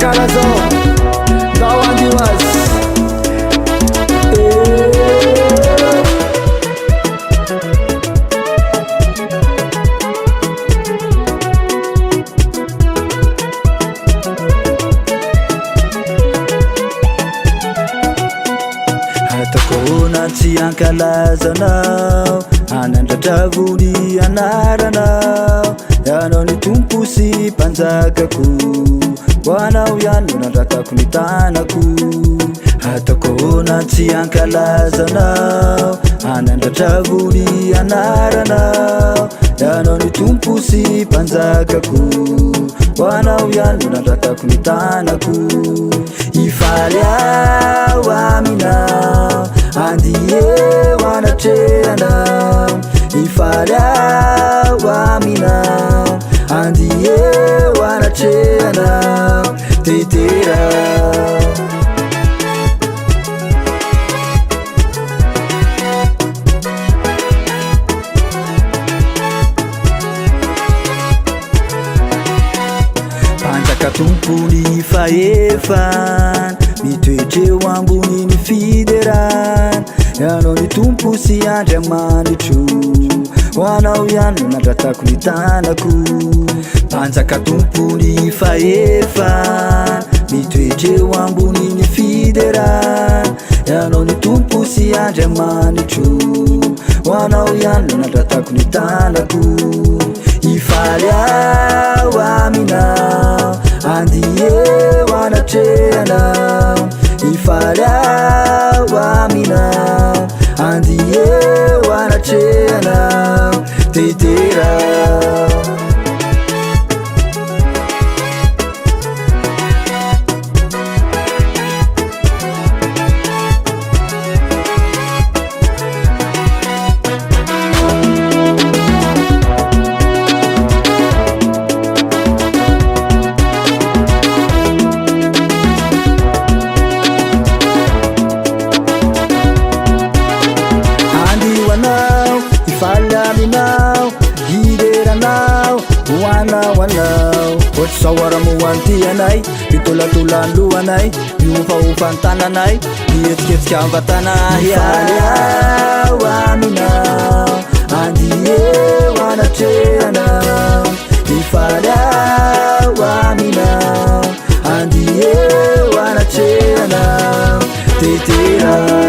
Ankalazao, ndao andio azy. Ataoko ahoana tsy hankalaza anao, hanandratra avo ny anaranao. Ianao ny Tompo sy Mpanjakako, ho anao ihany no nandratako ny tanako. Ataoko ahoana tsy hankalaza anao, hanandratra avo ny anaranao. Ianao ny Tompo sy Mpanjakako, ho anao ihany no nandratako ny tanako. Hifaly aho aminao, andia eo anatrehanao. Hifaly aho aminao, andia eo anatrehanao. Tetera. Mpanjaka tompony fahefana, mitoetra eo ambonin'ny fiderana. Ianao ny Tompo sy Andriamanitro, ho anao ihany no nandratako ny tanako. Mpanjaka tompony fahefana, mitoetra eo ambonin'ny fiderana. Ianao ny Tompo sy Andriamanitro, ho anao ihany no nandratako ny tanako. Hifaly aho aminao, andia eo anatrehanao. Hifaly aho aminao, andia eo anatrehanao. Tetera. Andio anao, hifaly aminao, hidera anao, ho anao anao. Ohatr'izao ara moa ny tianay. Mitolatola ny lohanay, mihofahofa ny tananay, mihetsiketsika ny vatanay. Mifaly aho aminao, andia eo anatrehanao. Mifaly aho aminao, andia eo anatrehanao. Tetera.